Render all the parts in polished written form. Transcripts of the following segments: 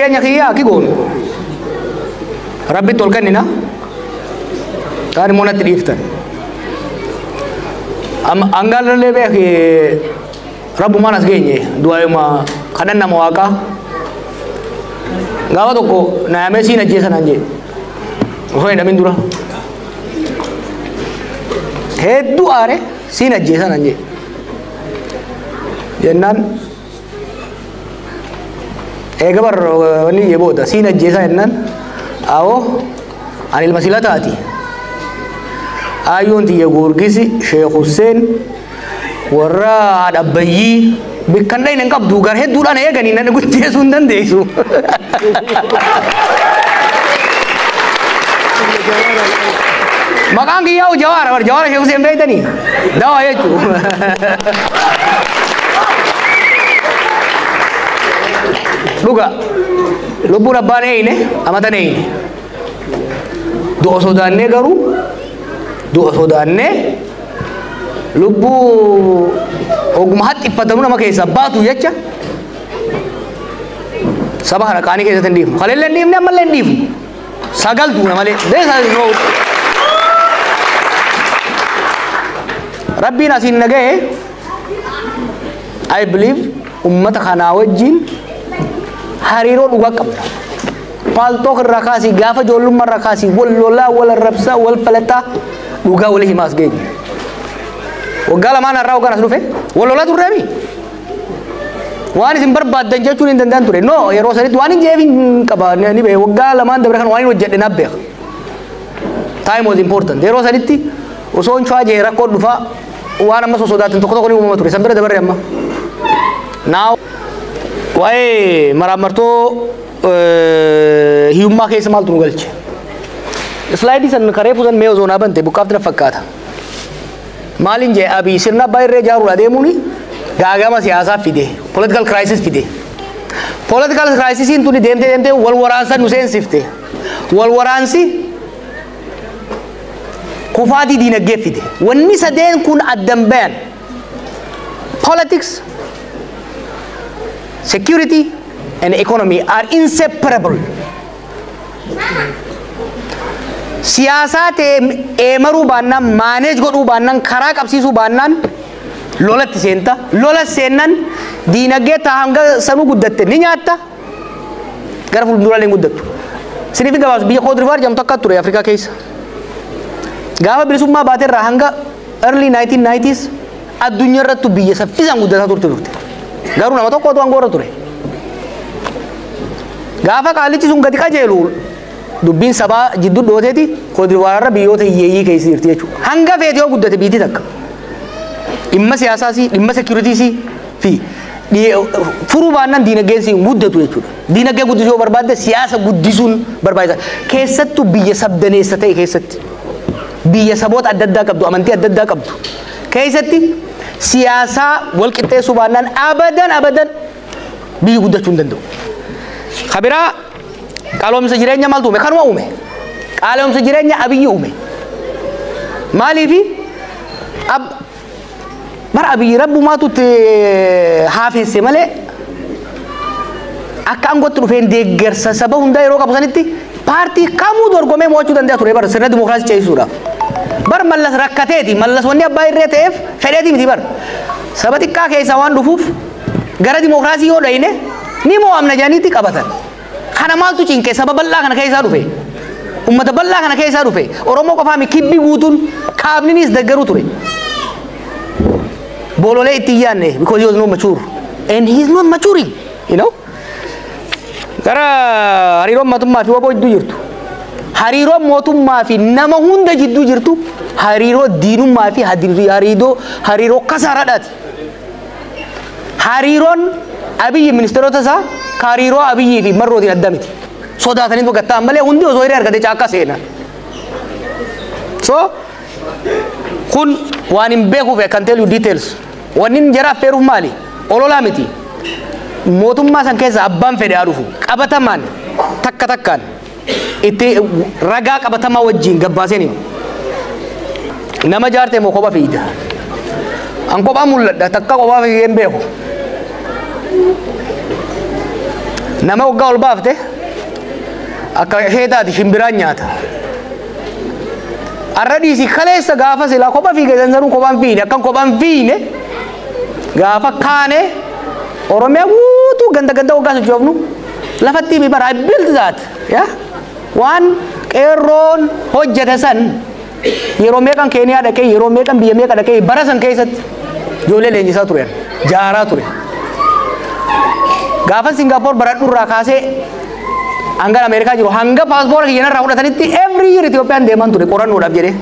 jireenya kiyyaa akki goonu rabbitti ol kennina kaan immoo natti dhiiftan angaalallee beeki rabbumaan as geenye du'aayuma kadhan nama waaqaa gaafa tokko naayamee siin ajjeesa naan jee osoo hin dhamin dura hedduu aare siin ajjeesa naan jee jennaan eega bar wanni jee booda siin ajjeesa jennaan awoo ani ilma sila taati ayyoon tiyya Goorgisi Sheekh Hussein warra haadha abbayyii bikkan dhayne hin qabdu gar hedduudhaan eeganii nan guddeessuu hin dandeessu. Maqaan kiyyaa Jawaara bar Jawaara Sheekh Hussein beektanii dawaa jechuu. Dhuga lubbuun abbaan eeyne amatan eeyne du'a sodaannee garuu du'a sodaannee lubbuu oguma haxxiffatanuu nama keessaa baatu jecha saba kana qaanii keessatti hin dhiifnu. Kaleellee hin dhiifne ammallee hin dhiifnu. Sagal duuna malee. Rabbiin asiin na ga'e I believe ummata kanaa wajjin hariiroo dhugaa qabna. Paaltook irraa kaasii gaafa ijoollummaa irraa kaasii wal lolaa wal arrabsaa wal falataa dhugaa walii himaas geenye. Waggaa lamaan har'aa waggaan as dhufe wal lolaa turreemi. Waan isin barbaaddan jechuun hin danda'an ture. No yeroo sanitti waan hin jeef hin qaba ni beeka. Waggaa lamaan dabre kan waan hin hojjedhe naaf beeka. Time was important. Yeroo sanitti osoo hin cuwaa jee rakkoon dhufaa waan amma sosodaatan tokko tokko ni uumama ture. San bira dabarre amma. Now waa'ee maraamartoo hiyyummaa keessa maaltu nu galche? Islaayidii san karee fuusan mee osoo naa bante buqqaafti na fakkaata. Maaliin jee Abiy sirna abbaa irree ijaaruudha deemuuni gaagama siyaasaa fide political crisis fide. Political crisisiin tuni deemtee deemtee wal waraansa nu seensifte. Wal waraansi kufaatii diinagdee fide. Wanni sadeen kun addan bayan. Politics, security and economy are inseparable. Siyaasaa ta'e eemaruu baannaan maaneej godhuu baannaan karaa qabsiisuu baannaan lolatti seenta. Lola seennan diinagdee taa hanga sanuu guddatte ni nyaatta gara fuulduraalee hin guddattu. Siniif hin gabaasu biyya Koodirivaar jedhamtu akka ture Afrikaa keessa. Gaafa bilisummaa baateerraa hanga early 1990s addunyaa irrattu biyya saffisaan guddataa turte. Garuu nama tokkotu aangoo irra ture. Gaafa qaalichi sun gadi qajeelu dubbiin sabaa jidduu dhooteeti Koodirivaarra biyyoota hiyyeeyyii keessa jirti jechuudha. Hanga feete yoo guddate biitii takka. Dhimma siyaasaas, dhimma sekiyuritiis fi furuu baannaan diinagdeen siin guddatu jechuudha. Diinagdee guddisuu yoo barbaadde siyaasa guddisuun barbaachisaadha. Keessattuu biyya sabdaneessa ta'e keessatti biyya saboota adda addaa qabdu, amantii adda addaa qabdu keessatti siyaasaa wal qixxeessuu baannaan abadan abadan biyyi guddachuu hin danda'u. Kabiraa qaaloomsa jireenya maaltu uume? Kanuma uume. Qaaloomsa jireenya Abiyyi uume. Maaliifi bara Abiyyi rabbumaatu itti haafesse malee akka aangootti dhufeen deeggarsa saba hundaa yeroo qabu sanitti paartii kamuu dorgomee mo'achuu danda'a ture bara sirna dimookiraasii ceesisuudhaaf. Bar Mallas rakkateeti. Mallas wanni abbaa irree ta'eef fedheeti miti bar. Saba xiqqaa keessaa waan dhufuuf gara dimookiraasii yoo dhayine ni mo'amna jedhaniitti qabatan. Kana maaltu cinqe saba bal'aa kana keessaa dhufe? Uummata bal'aa kana keessaa dhufe. Oromoo qofaami kibbi guutuun kaabninis deeggaruu ture. Bololee itti hin yaadne because he was not mature. And he is not maturing, you know. Gara hariiroon mootummaa fi waboo jidduu jirtu. Hariiroon mootummaa fi nama hunda jidduu jirtu hariiroo diinummaa fi hariiroo kasaaraadhaati. Hariiroon Abiyyi ministeerota isaa hariiroo Abiyyii fi Marrootiin adda miti. Sodaatanii gattaan malee hundi osoo hiree argate caakkaa seena. So kun waan hin beekuuf I can tell you details. Wanni hin jara affeeruuf maali? Ololaa miti. Mootummaa san keessa abbaan fedhe haa dhufu. Qabatamaan takka takkaan itti ragaa qabatamaa wajjin gabbaaseen hima. Nama jaarte moo kophaa fiida? An kophaa mul'adha takka kophaa fiigee hin beeku. Nama waggaa ol baafte akka ishee taati shimbiraan nyaata. Arra dhiisi kaleessa gaafa silaa kopha fiige sansanuu kophaan fiine akkan kophaan fiine gaafa kaane Oromiyaa guutuu ganda ganda waggaa sochoofnu lafatti mi bara I built that, yeah? Waan qeerroon hojjete san yeroo meeqan Keeniyaa dhaqee, yeroo meeqan biyya meeqa dhaqee, bara san keessatti ijoollee leenjisaa turen, jaaraa ture. Gaafa Singaappoor baradhu irraa kaasee hanga Ameerikaa jiru, hanga paaspoora kiyya irraa fudhatanitti, every year Itoophiyaan deeman ture qorannoodhaaf jedhee.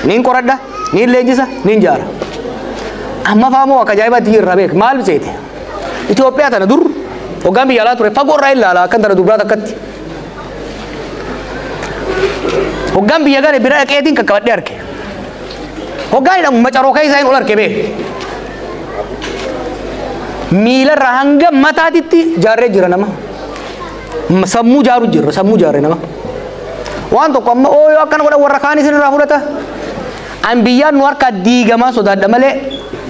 Niin qoradha, niin leenjisa, niin jaara. Amma faamoo akka ajaa'ibaatti jirra beek maal seete. Itoophiyaa tana dur hoggaan biyya alaa ture fagoo irraa ilaala akkan tana dubraa takkatti. Hoggaan biyya gale bira dhaqeetiin qaqqabadhee arge. Hoggaan hidhamu macaroo keessaa hin ol arge beek. Miilarraa hanga mataatitti jaarree jira nama. Sammuu jaaru jirra, sammuu jaarree nama. Waan tokko amma ooyoo akkana godhan warra kaan isin irraa fudhata. An biyyaan nu harkaa diigamaa sodaadha malee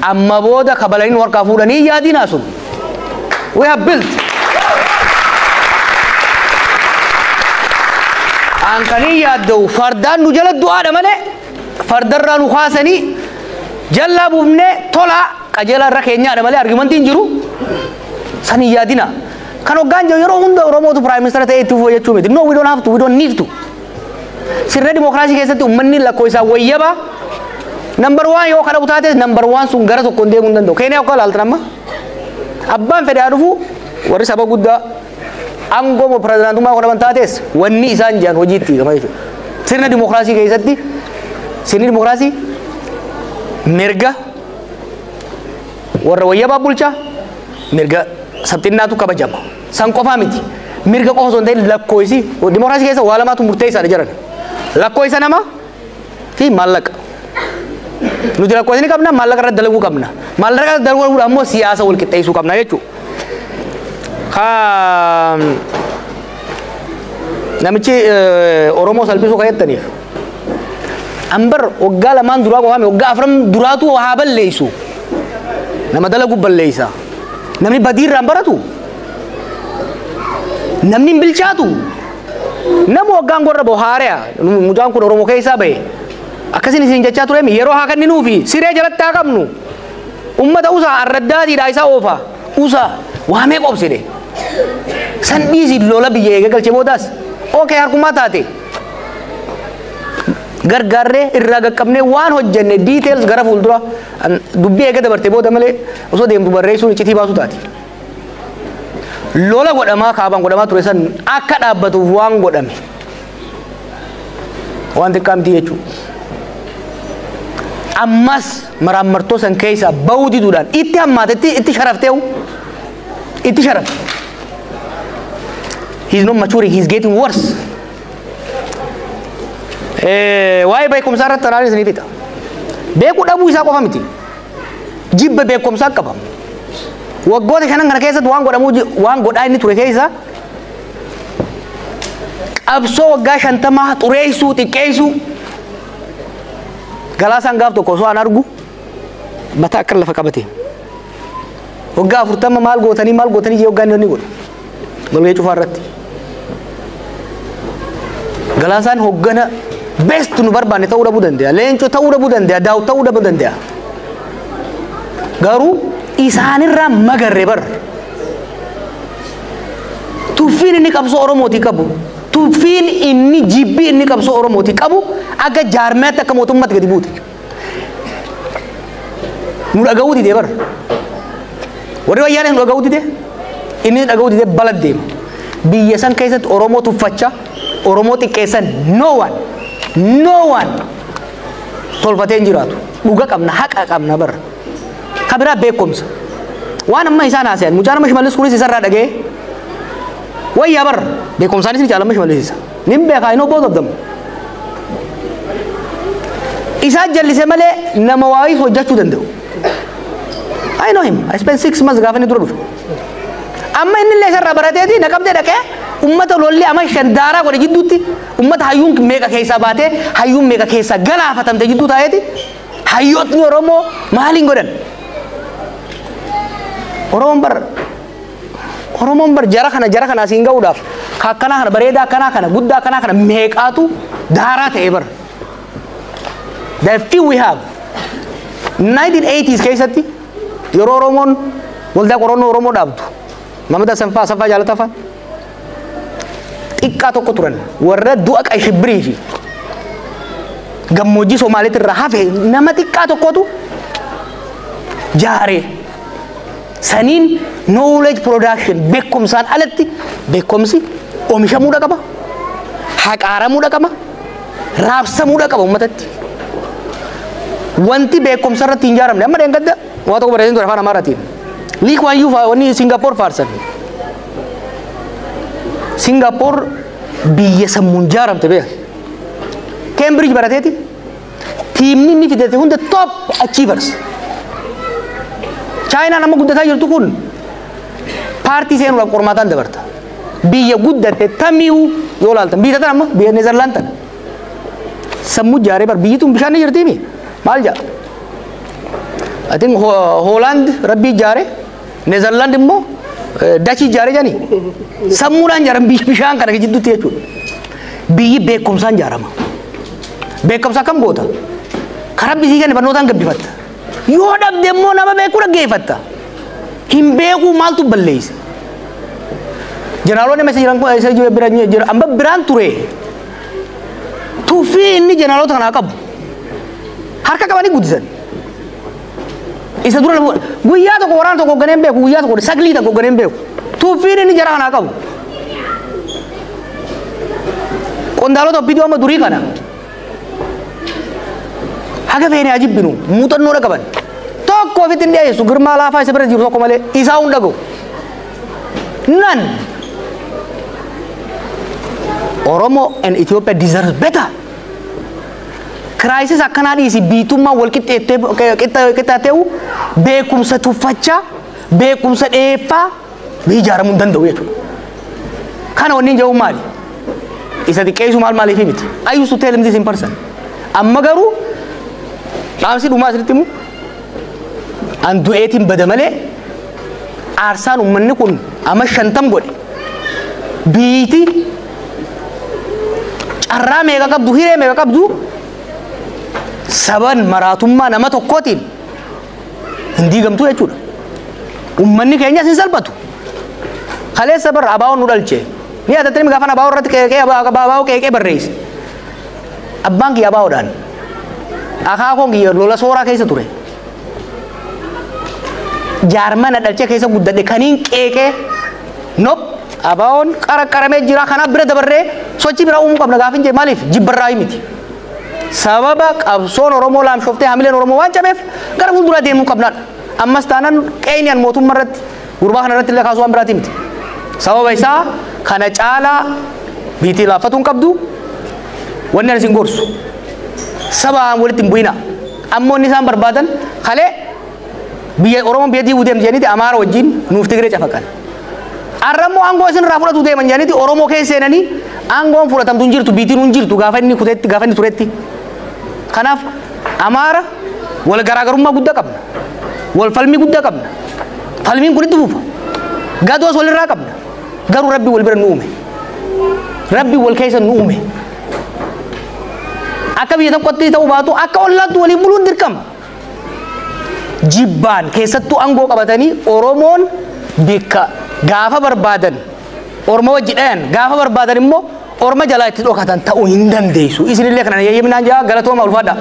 amma booda kabalanii nu harkaa fuudhanii yaadinaa sun. We have built. An kanii yaadda'u fardaan nu jala du'aadha malee fardarraa nu kaasanii jallaa buufnee tolaa qajeelaa irra keenyaadha malee argumentiin jiru san hin yaadina. Kan hoggaan jiru yeroo hunda Oromootu prime minister ta'ee itti fufuu jechuu miti. No, we don't have to, we don't need to. Sirna dimookiraasii keessatti uummanni lakkoo isaa wayyaba. Number one yoo kadhabu taate number one sun gara tokkoon deemuu hin danda'u. Keeniyaa akka ilaaltan amma abbaan fedhe haa dhufu, warri saba guddaa aangoo pirezidaantummaa godhaman taates wanni isaan jiran hojiitti hiikama jechuudha. Sirna dimookiraasii keessatti sirni dimookiraasii mirga warra wayyabaa bulchaa, mirga sabxinnaatu kabajama. San qofaa miti. Mirga qofa osoo hin ta'in lakkoofsi dimookiraasii keessa waa lamaatu murteessaadha jiran. Lakkoofsa namaa fi maallaqa. Nuti lakkoofsa ni qabna, maallaqa irratti dalaguu qabna. Maallaqa irratti dalaguudhaan ammoo siyaasa wal qixxeessuu qabna jechuudha. Ka namichi Oromoo salphisuu kan jettaniif. Ambar waggaa lamaan duraa qofaame waggaa afran duraatu haa balleessu. Nama dalagu balleessa. Namni badii irraa hin baratu. Namni hin bilchaatu. Nama waggaan gorra bohaari'a. Mucaan kun Oromoo keessaa bahe. Akkasin isin jechaa tureemi yeroo haa kenninuufi siree jalatti haa qabnu. Ummata usaa arraddaatiidha isaa oofa. Usaa waamee qobsine. San dhiisi lola biyya eega galchee boodaas. Okay, harkumaa taate. Gargaarree irraa qaqqabnee waan hojjenne details gara fuuldura dubbii eega dabarte booda malee osoo deemtu barreessuun iccitii baasu taati. Lola godhamaa kaabaan godhamaa ture san akka dhaabbatuuf waan godhame. Waan xiqqaa miti jechuudha. Ammas maraammartoo san keessaa bahuu diduudhaan itti hammaate, itti sharafteewu, itti sharafte. He is not maturing, he is getting worse. Waa'ee beekumsaa irratti tanaan isinii fixa. Beekuu dhabuu isaa qofa miti. Jibba beekumsaa qaba. Waggoota shanan kana keessatti waan godhamuu waan godhaa inni ture keessa qabsoo waggaa 50 xureessuu, xiqqeessuu. Galaasaan gaaf tokko osoo an argu mataa akka lafa qabate. Waggaa 40 maal gootanii maal gootanii jee waggaa inni godhu. Walgahii cufaa irratti. Galaasaan hoggana best nu barbaanne ta'uu dhabuu danda'a. Leencoo ta'uu dhabuu danda'a. Daawut ta'uu dhabuu danda'a. Garuu isaanirraa magarre bar. Tuffiin inni qabsoo Oromootii qabu, tuffiin inni jibbii inni qabsoo Oromootii qabu akka jaarmiyaatti akka mootummaatti gadi buute. Nu dhaga'uu didee bar. Warri wayyaanis nu dhaga'uu didee, inni dhaga'uu didee balad deema. Biyya san keessatti Oromoo tuffachaa, Oromoo xiqqeessan no one, no one tolfatee hin jiraatu. Dhuga qabna, haqa qabna bar. Ka biraa beekumsa. Waan amma isaan haasayan, mucaan amma Shimallis kunis isarraa dhaga'ee wayyaa bar, beekumsaanis ni caala amma Shimallis isa. Nin beekaa, I know both of them. Isaan jallise malee nama waayis hojjechuu danda'u. I know him. I spent 6 months gaafa inni dura dhufe. Amma inni illee isarraa barateeti naqamtee dhaqee ummata lolli ama shan daaraa godhe jidduutti, ummata hayyuun meeqa keessaa baatee hayyuun meeqa keessaa galaafatamte jidduu taa'eeti hayyootni Oromoo maaliin godhan? Oromoon bar Oromoon bar jara kana asiin ga'uudhaaf akkanaa kana bareedaa akkanaa kana guddaa akkanaa kana meeqaatu daaraa ta'e bar. The few we have. 1980s keessatti yeroo Oromoon waldaa qorannoo Oromoo dhaabdu Mamada Asaffaa Asaffaa Jaalataa fa'aa xiqqaa tokko turan warra du'a qashibbirii fi gammoojjii Somaaliitti irraa hafe nama xiqqaa tokkotu jaaree saniin knowledge production beekumsaan alatti beekumsi oomishamuudha qaba, haqaaramuudha qaba, raabsamuudha qaba uummatatti. Wanti beekumsa irratti hin ijaaramne amma dheengadda waa tokko barreessin ture afaan Amaaraatiin. Lee Kuan Yew fa'aa wanni Singaappoor faarsan. Singaappoor biyya sammuun ijaaramte beeka. Cambridge barateeti tiimni inni fidate hunda top achievers. Chaayinaan amma guddataa jirtu kun paartii seenuudhaaf qormaataan dabarta. Biyya guddatte tamiyyuu yoo laaltan biyya tana amma biyya Neezerlaand tana. Sammuu ijaaree bar biyyi tun bishaan ni jirtiimi maal jedha? I think Hoolaand rabbii ijaare, Neezerlaand immoo Dachii ijaare jedhanii sammuudhaan ijaaran biyyi bishaan kana gidduutti jechuudha. Biyyi beekumsaan ijaarama. Beekumsa akkam goota? Karaa biyyi kenne barnootaan gabbifatta. Yoo dhabde immoo nama beekuu dhaggeeffatta. Hin beekuu maaltu balleessa? Jeneraalonni amma jiran kun isa bira jira amma biraan ture. Tuffii inni jeneraalota kanaa qabu harka qabanii guddisan. Isa dura guyyaa tokko waraana tokko hoogganee hin beeku, guyyaa tokko saglii tokko hoogganee hin beeku. Tuffiin inni jara kanaa qabu. Qondaalota obbiduu amma durii kana haga feene haa jibbinu muuxannoodha qaban. Tokko ofitti hin dhiyeessu girmaa laafaa isa bira jiru tokko malee isaa hin dhaga'u. Nan Oromo and Ethiopia deserves better. Crisis akkanaa dhiisi biitummaa wal qixxaateewu beekumsa tuffachaa beekumsa dheeffaa biyyi ijaaramuu hin danda'u jechuudha. Kana wanni hin jedhu maali? Isa xiqqeessu maal maaliif miti? I used to tell him this in person. Amma garuu dhaamsi dhumaa asirratti himu an du'eetiin bada malee aarsaan uummanni kun amma 50 godhe biiti carraa meeqa qabdu hiree meeqa qabdu saban maraatummaa nama tokkootiin hin diigamtu jechuudha. Uummanni keenyas hin salphatu. Kaleessa barra abaa'oon nu dhalche. Ni yaadattanii gaafan abaa'oo irratti qeeqee abaa'oo qeeqee barreesse. Abbaan kiyya abaa'oodhaan. Akaakoon kiyya lola sooraa keessa ture. Jaarmana dhalchee keessa guddadhe kaniin qeeqee nop abaa'oon qaraqqaramee jira kanaaf bira dabarree sochii biraa uumuu qabna gaafin jee maaliif jibbarraa miti. Sababa qabsoon Oromoo laamshoftee hamileen Oromoo waan cabeef gara fuulduraa deemuu qabnaadha. Ammas taanaan qeyniyaan mootummaa irratti gurbaa kana irratti illee kaasuu waan biraatii miti. Sababa isaa kana caalaa biitii laaffatuu hin qabdu wanni ani isin gorsu sabaan walitti hin bu'ina. Ammoo inni isaan barbaadan kalee biyya Oromoon biyya diiguu deemti jedhaniiti Amaara wajjin nuuf Tigree cafaqan. Har'a immoo aangoo isin irraa fudhatu deeman jedhaniiti Oromoo keessa seenanii aangoon fudhatamtu hin jirtu biitiin hin jirtu gaafa inni kutetti gaafa inni turetti. Kanaaf Amaara wal garaagarummaa guddaa qabna. Wal falmii guddaa qabna. Falmiin kun itti fufa. Gadoos walirraa qabna. Garuu Rabbi wal bira nu uume. Rabbi wal keessa nu uume. Akka biyya tokkotti ta'uu baatu akka ollaatti waliin buluun dirqama. Jibbaan keessattuu aangoo qabatanii Oromoon bikka gaafa barbaadan Orma wajji dhayan gaafa barbaadan immoo Orma jalaa itti dhokatan ta'uu hin dandeessu. Isinillee kana yayyaminaan jaa galatooma ulfaadha.